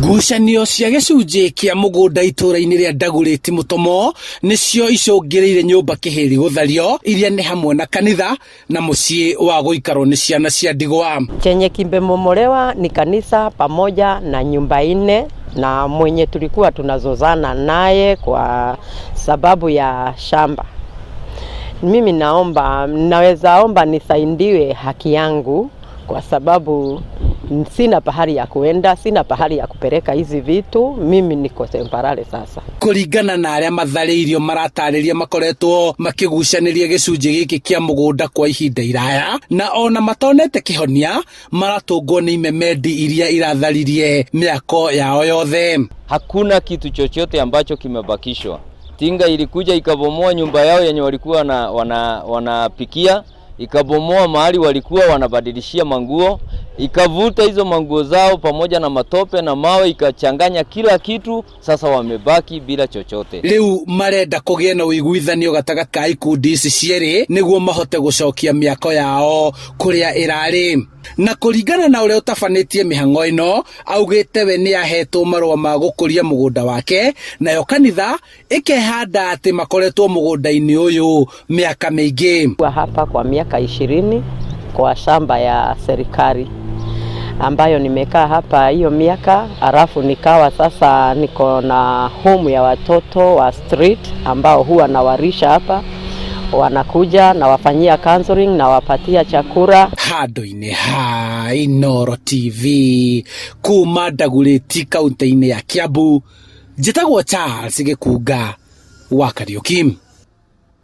Ngucanio cia gĩcunjĩ kĩa mũgũnda itũũra-inĩ rĩa Dagoretti Mũtomo nĩcio icũngĩrĩire nyũmba kĩhĩri gũthario iria nĩ hamwe na kanitha na mũciĩ wa gũikarwo nĩ ciana cia ndigwa. Chenye kimebomolewa ni kanisa pamoja na nyumba nne na mwenye tulikuwa tunazozana naye kwa sababu ya shamba. Mimi naomba, naweza omba nisaidiwe haki yangu kwa sababu sina pahali ya kuenda, sina pahali ya kupeleka hizi vitu. Mimi niko temporary sasa. Kũringana na arĩa matharĩirio maratarĩria makoretwo makĩgucanĩria gĩcunjĩ gĩkĩ kĩa mũgũnda kwa ihinda iraya na ona matonete kĩhonia maratũngwo nĩ imemendi iria iratharirie mĩako yao yothe. Hakuna kitu chochote ambacho kimebakishwa. Tinga ilikuja ikabomoa nyumba yao yenye walikuwa na, wana, wanapikia, ikabomoa mahali walikuwa wanabadilishia manguo, ikavuta hizo manguo zao pamoja na matope na mawe, ikachanganya kila kitu. Sasa wamebaki bila chochote. Rĩu marenda kũgĩe na ũiguithanio gatagatĩ ka ikundi ici cierĩ nĩguo mahote gũcokia mĩako yao kũrĩa ĩrarĩ. Na kũringana na ũrĩa ũtabanĩtie mĩhang'o ĩno augĩte we nĩ ahetwo marũa ma gũkũria mũgũnda wake nayo kanitha ĩkehanda atĩ makoretwo mũgũnda-inĩ ũyũ mĩaka mĩingĩ. Kwa hapa kwa miaka 20 kwa shamba ya serikali ambayo nimekaa hapa hiyo miaka, alafu nikawa sasa niko na home ya watoto wa street ambao huwa nawarisha hapa, wanakuja nawafanyia counseling, nawapatia chakula. Handũ-inĩ ha Inooro TV kuma Dagoretti kaunti-inĩ ya Kiambu, njĩtagwo Charles Gĩkunga wa Kariuki.